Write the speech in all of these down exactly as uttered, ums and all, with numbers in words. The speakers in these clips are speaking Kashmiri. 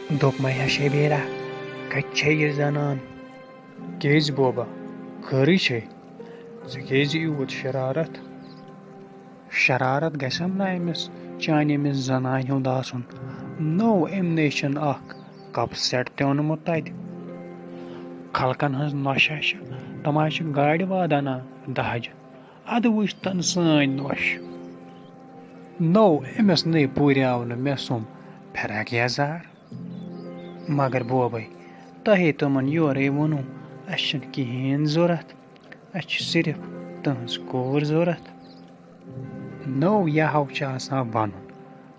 دوٚپمَے ہا شبیٖرا، کَتہِ چھےٚ یہِ زنان؟ کیٛازِ بوبا، خٲرٕے چھے؟ ژےٚ کیٛازِ یوٗت شرارت؟ شرارت گژھٮ۪م نا أمِس، چانہِ أمِس زنانہِ ہُنٛد آسُن؟ نوٚو أمۍ نے چھُنہٕ اکھ کپ سیٹ تہِ اوٚنمُت تَتہِ۔ خلقن ہٕنٛز نۄشہِ چھِ، تِم حظ چھِ گاڑِ وادان دَہجہِ۔ اَدٕ وٕچھ تَن سٲنۍ نۄش۔ نوٚو أمِس نے پوٗریٛاو نہٕ مےٚ سُم فراق یزار۔ مگر بوبَے، تۄہے تِمَن یورَے ووٚنوُ، اَسہِ چھُنہٕ کِہیٖنۍ ضوٚرَتھ، اَسہِ چھِ صرف تٕہٕنٛز کوٗر ضوٚرَتھ۔ نوٚو یہِ ہَو چھُ آسان وَنُن،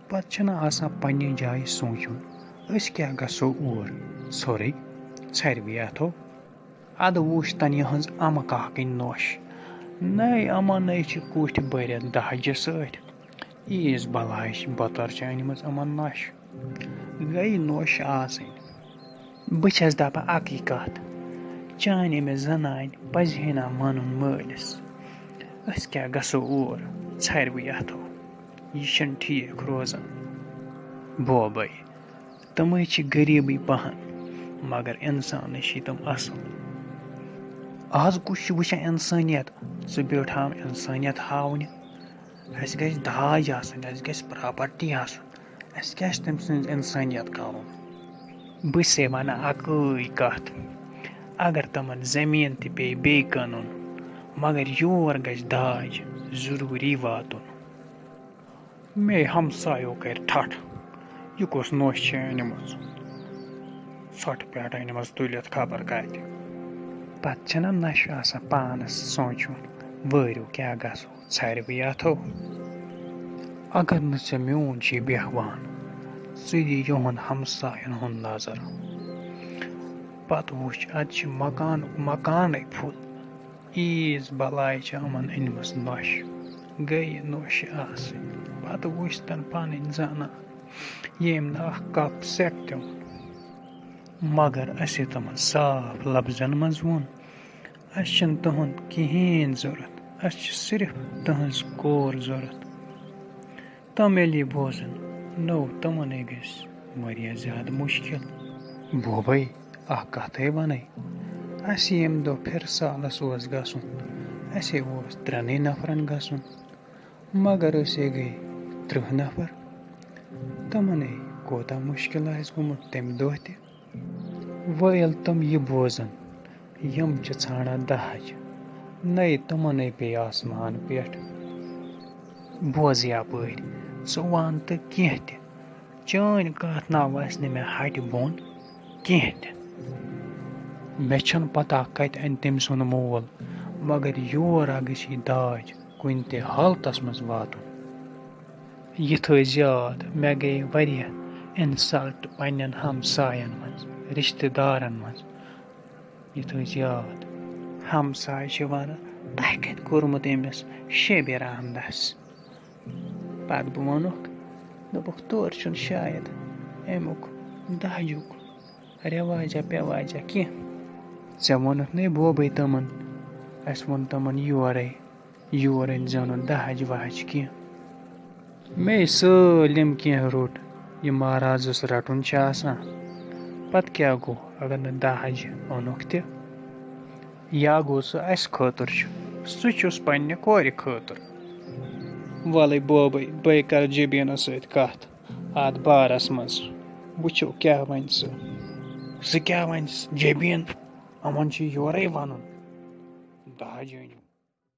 پَتہٕ چھُنہٕ آسان پنٛنہِ جایہِ سونٛچُن، أسۍ کیٛاہ گژھو اور ژھوٚرُے ژھرِوٕے اَتھو۔ اَدٕ وٕچھ تَن یِہٕنٛز اَمہٕ کاکٕنۍ نۄش۔ نَے اَمَن نَے چھِ کُٹھۍ بٔرِتھ دَہجہِ سۭتۍ۔ عیٖز بَلایہِ چھِ بۄتَر چھِ أنۍمٕژ یِمَن نۄشہِ۔ گٔے نۄش آسٕنۍ۔ بہٕ چھَس دَپان اَکٕے کَتھ، چانہِ أمِس زَنانہِ پَزِ ہے نا مانُن مٲلِس۔ أسۍ کیٛاہ گژھو اور ژھرِوٕے اَتھو؟ یہِ چھُنہٕ ٹھیٖک روزان۔ بوبَے، تِمَے چھِ غریٖبٕے پَہَن، مگر اِنسانٕے چھِ تِم اَصٕل۔ آز کُس چھُ وٕچھان اِنسٲنیت؟ ژٕ بیوٗٹھ ہاو اِنسٲنیت ہاونہِ۔ اَسہِ گژھِ داج آسٕنۍ، اَسہِ گژھِ پراپرٹی آسُن۔ اَسہِ کیٛاہ چھِ تٔمۍ سٕنٛز اِنسٲنیت کَرُن؟ بہٕ چھسے وَنان اَکٕے کَتھ، اگر تِمَن زٔمیٖن تہِ پیٚیہِ بیٚیہِ کٕنُن، مگر یور گژھِ داج ضروٗری واتُن۔ مے ہمسایو کَرِ ٹھٹھ، یہِ کُس نوٚش چھِ أنمٕژ؟ ژھۄٹھ پٮ۪ٹھ أنمٕژ تُلِتھ خبر کَتہِ۔ پَتہٕ چھِنہ نَشہِ آسان پانَس سونٛچُن، وٲرِو کیٛاہ گژھو؟ ژھرِ بہٕ یَتھو۔ اگر نہٕ ژےٚ میون چھُے بیٚہوان، ژٕ دِ یِہُنٛد ہمساین ہُنٛد نظر۔ پتہٕ وٕچھ، اتہِ چھِ مکانُک مکانٕے پھُل۔ عیٖز بلاے چھِ یِمن أنمٕژ نۄشہِ۔ گٔیہِ نۄشہِ آسٕنۍ۔ پتہٕ وٕچھ تن پنٕنۍ زنان، ییٚمۍ نہٕ اکھ کپ سٮ۪کھ تہِ اوٚن۔ مگر اسہِ تِمن صاف لفظن منٛز ووٚن، "اَسہِ چھُنہٕ تُہُنٛد کِہیٖنۍ ضوٚرَتھ، اَسہِ چھِ صرف تُہٕنٛز کور ضوٚرَتھ۔" تِم ییٚلہِ یہِ بوزَن، نوٚو تِمَن ہے گژھِ واریاہ زیادٕ مُشکِل۔ بوبَے، اَکھ کَتھَے وَنَے، اَسہِ ییٚمہِ دۄہ پھِرٕ سالَس اوس گژھُن، اَسے اوس ترٛٮ۪نٕے نفرَن گژھُن، مگر أسۍ ہے گٔے تٕرٛہ نفر۔ تِمَن ہے کوٗتاہ مُشکِل آسہِ گوٚمُت تَمہِ دۄہ تہِ۔ وۄنۍ ییٚلہِ تِم یہِ بوزن، یِم چھِ ژھانڈان دَہَج، نَے تِمَن ہے پیٚیہِ آسمان پٮ۪ٹھ۔ بوز یَپٲرۍ، ژٕ وَن تہٕ کینٛہہ تہِ، چٲنۍ کَتھ نہ وَسہِ نہٕ مےٚ ہَٹہِ بۄن کینٛہہ تہِ۔ مےٚ چھَنہٕ پَتہ کَتہِ اَنہِ تٔمۍ سُنٛد مول، مگر یور اَگَر چھِ یہِ داج کُنہِ تہِ حالتَس منٛز واتُن۔ یہِ تھٲیزِ یاد، مےٚ گٔے واریاہ insult پنٛنٮ۪ن ہمساین منٛز، رِشتہٕ دارن منٛز۔ یہِ تھٲیزِ یاد۔ ہمساے چھِ وَنان، "تۄہہِ کَتہِ کوٚرمُت أمِس شبیر احمدس؟" پتہٕ بہٕ ووٚنُکھ، دوٚپُکھ، "تورٕ چھُنہٕ شاید اَمیُک دَہجُک رٮ۪واجا پٮ۪واجا کینٛہہ۔" ژےٚ ووٚنُتھ نے بوبے تِمن، اَسہِ ووٚن تِمن یورے۔ یور أنۍ زیو نہٕ دَہَج وَہَج کینٛہہ۔ مے سٲلِم کینٛہہ روٚٹ، یہِ مہرازَس رَٹُن چھُ آسان۔ پَتہٕ کیٛاہ گوٚو، اگر نہٕ دَہَج اوٚنُکھ تہِ؟ یا گوٚو سُہ اَسہِ خٲطرٕ چھُ، سُہ چھُس پنٛنہِ کورِ خٲطرٕ۔ وَلَے بوبَے، بَے کَرٕ جبیٖنَس سۭتۍ کَتھ اَتھ بارَس منٛز۔ وٕچھو کیٛاہ وَنہِ سُہ۔ سُہ کیٛاہ وَنہِ جبیٖن؟ یِمَن چھُ یورَے وَنُن۔ دَہَج أنِو۔